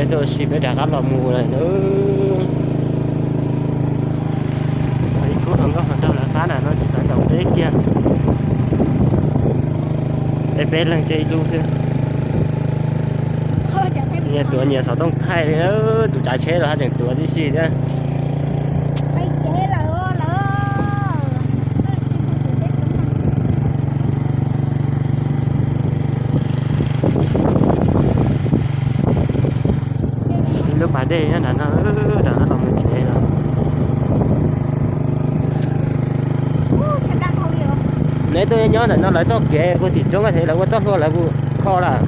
Peb tuaj ua si peb rov qab los mus lawm na. Ib khub hluas nkauj hluas nraug lawv qab na no tsis xav caum peb kiag. Peb peb leeg ces ib lub xwb. Nyias tuav nyias xov tooj thaij li, tus tsav tsheb los haj tseem tuav tib si thiab. Lub pas dej nyob nram no, nram no los mus tsev no. Neb tuaj nyob nram no lawv txoj kev puag tim roob thiab lawv ua txoj hlua lawv kuj kho lawm.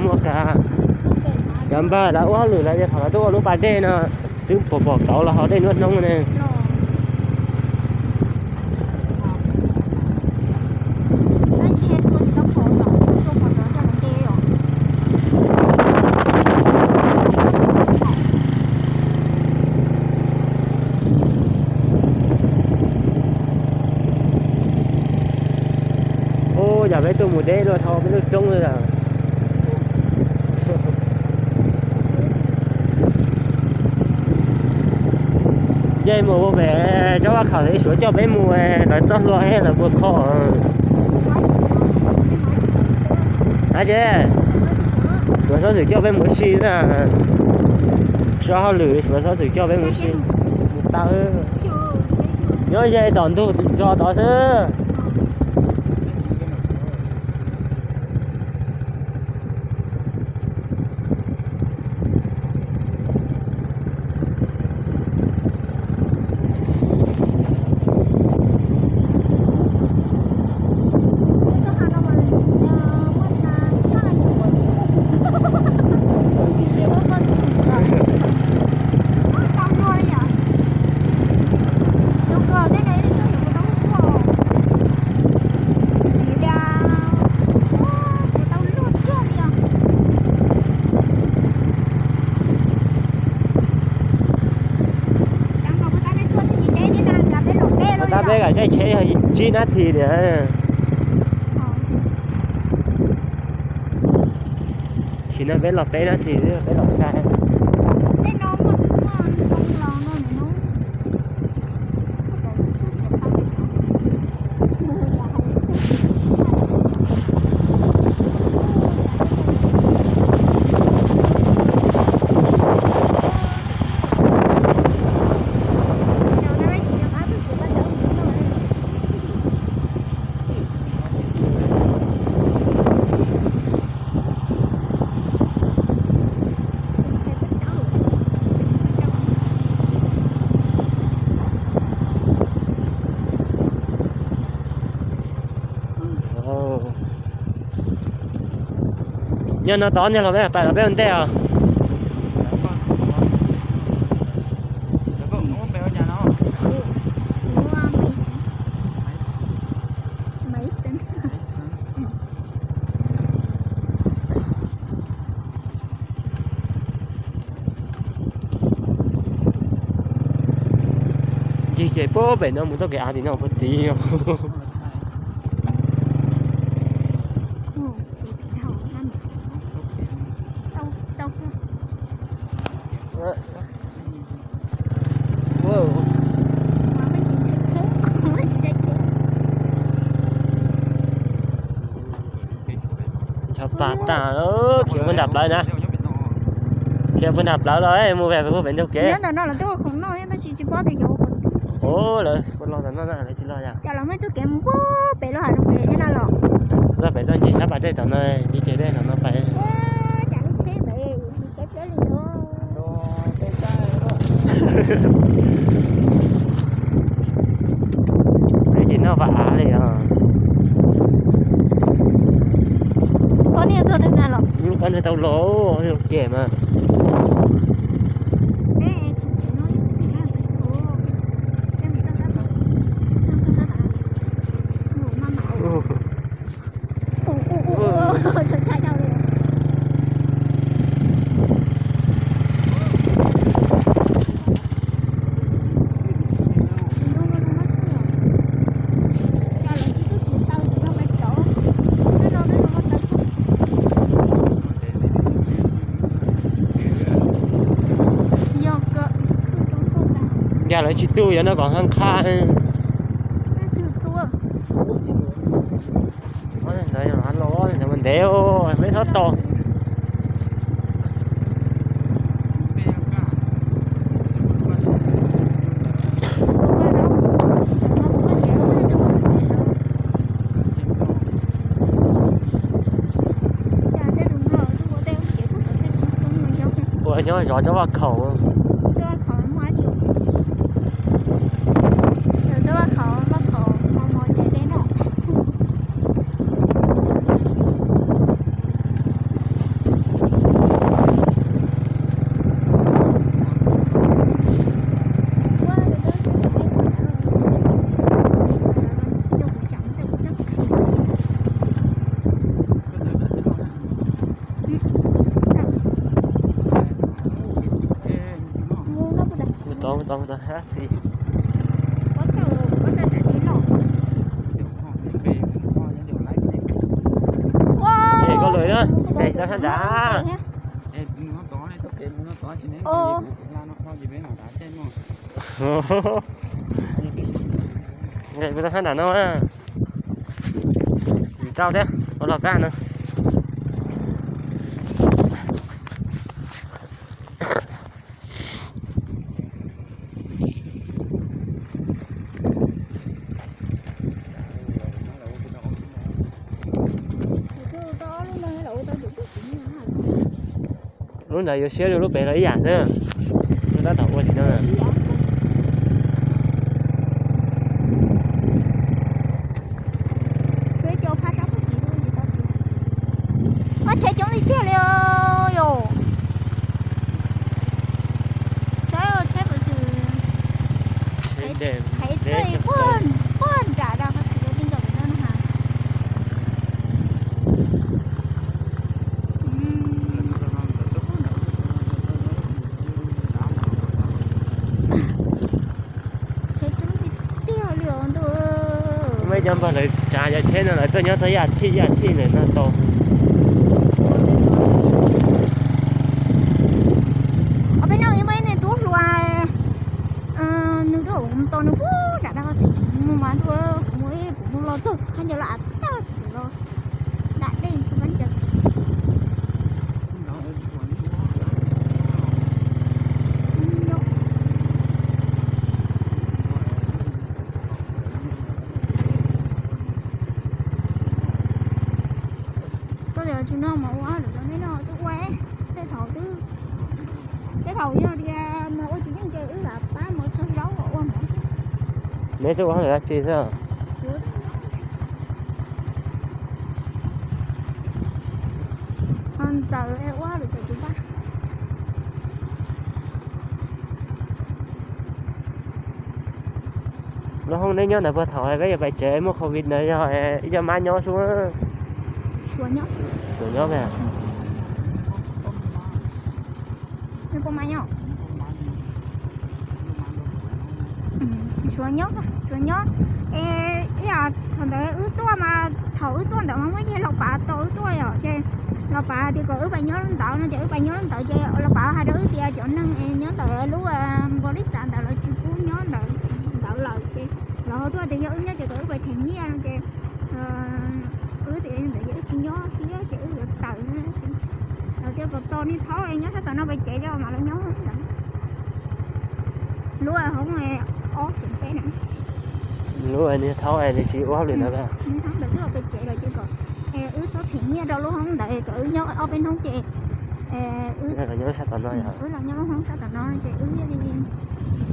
Muaj kab, cov npawg lawv ua hauj lwm lawm, thaum lawv tuaj ua lub pas dej no twb pom pom kauv los haus dej nruab hnub ne. Ub, yog peb tuaj mus deb luaj dhau peb lub roob li lawm. Nce mus ua pem tsob vaj khaum, Suav coj peb mus, lawv txoj hlua lawv puas kho. Ab tsi, Suav txhob txwm coj peb mus ua si na. Suav hauj lwm, Suav txhob txwm coj peb mus ua si. Mus tau, nyob ze tom ntug ntso tod xwb. Tab peb kam caij tsheb yog tsib nab thi tiag. Sim no peb los peb nab thi, peb los sai. Nyob no tod ntag los peb pais los peb ua ntej os. Ncig ces puag pem no mus txoj kev av tim no puag tid. Ntshaw pa tas, khiav puag nram plawv na. Kev puag nram plawv los mus pem puag pem ntug kev. Nyob ntawm no los twb ua khoom noj thiab tab sis tsis paub tias yuav ua khoom twg. Ua lawv puas los ntawm no na, lawv tsis los yom? Cas lawv muaj txoj kev mus puag pem lub hav zoov pem thiab no los. Txoj pem txoj ncig sab pas dej tom no, ncig ceg dej tom no pem. Cas lub tsheb pem tsis teb pleb li no. Peb ces noj vaj av li os. Ua niag txog twg na los? Lub qab ntawd tau los, los kiag mas. Yog lawv tsis tu yog no kom ha qha. Ntawd los ntev, peb txhob tos. Ua nyob zov tsob vaj khaum. Mus tod, mus tod, mus tod, hab xis. Ces koj lawm na, es tau sab nrad. Kuv tau sab nrad no. Tsis tau thiab, ua los kab no. Lub ntawd yuav siab dua lub pem los ib yam xwb. Lub tab tom ua li no. Tsheb coob tiag tiag li yom. Saib tsheb puas xwm, qheb tej quaj nram dab qhov xwm li nkaus no na has. Tsheb coob tiag tiag li os ntuj. Muaj ib cov npawg lawv tsav cov tsheb no lawv tuaj nyob txog ib as thiv ib as thiv ntawm no tau. Peb no muaj ib tug tub hluas, nws twb mus tau nws puag nram dab qhov xwm mus mas ntuj, kuv mus ib puas mus los txog qhov ncauj los as tag tseem los dam dej ntshe koj ncaws. Koj tias tsis no mas ua lwm los nej no twb ua, tej thaum twb, tej thaum yog tias mas ua tsis yeej ces wb lam pab mus tso zaub ua mus. Neb twb ua hauj lwm dab tsi xwb? Ntxawm ua hauj lwm tom tsuv paj. Lub hoob neb nyob ntawd puag thaum peb yuav pais tsev muaj covid ntawd yog ib co mab nyob xwb. Suav nyob. Suav nyob. Suav nyob, Suav nyob. Es ib yam thaum ntawd wb tuaj mas thaum wb tuaj ntawd mas muaj ib niag laus pav tos wb tuaj yom, ces laus pav tias kom wb pais nyob lub ntawd no ces wb pais nyob lub ntawd ces laus pav hais rau wb tias cov neeg nyob ntawm lub npau li xav ntawd lawv tsis pub nyob ntawd ntawd lawm ces lawv ho tuaj tias yog wb nyob ces kom wb pais them nyiaj no ces wb tias ntawd ces wb tsis nyob thiab ces wb yuav tawm no. Cov kom tau nej thaub nyob sab tom no pem tsev cov mam li nyob ntawd. Lub hoob ob xeem peb na. Lub nws thaub nws tsis ua hauj lwm ntawd. Nws thaub ntawd twb ua pem tsev lawm ces kom wb txhob them nyiaj rau lub hoob ntawd kom wb nyob ob peb hnub ces wb los nyob lub hoob sab tom no ces wb thiaj li ces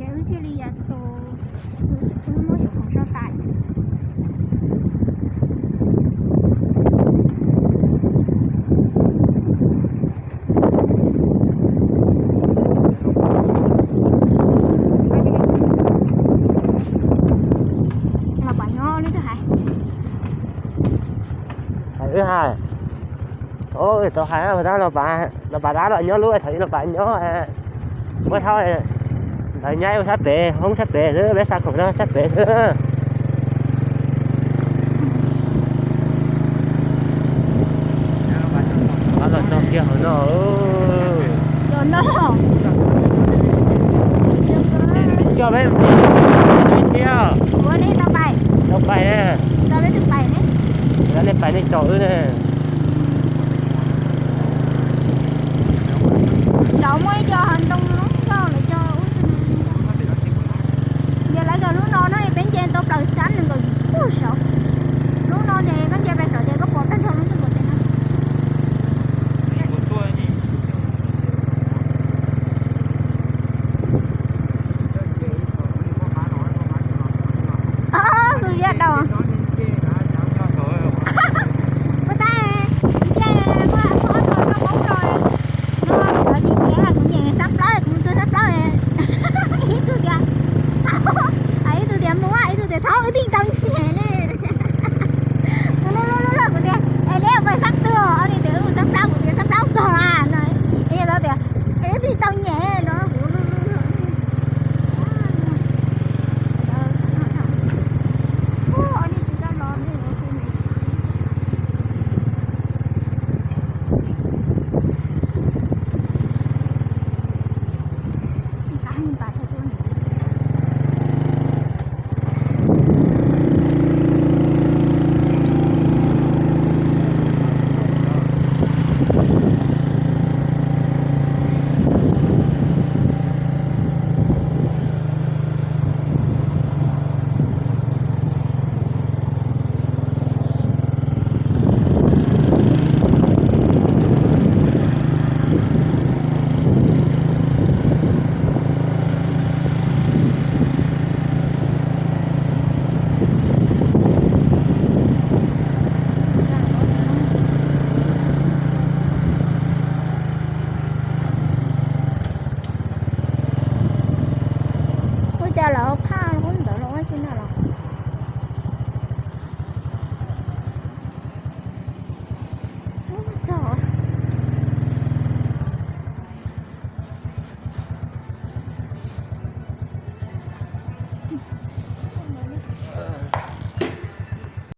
wb thiaj li tus wb muab yuav khoom so tais. Los pam nyob lub twg hais? Hais wb hais. Tau hais, los pam dab los nyob lub thaum ub los pam nyob. Muab thaub ntawd nyob ua sab pem, hoob sab pem xwb, peb xa khoom rau sab pem xwb. Los txog kiag hauv no. Coj peb thiab. Tau pais, nej pais nej caum wb ne. Cov muaj ib co ntoo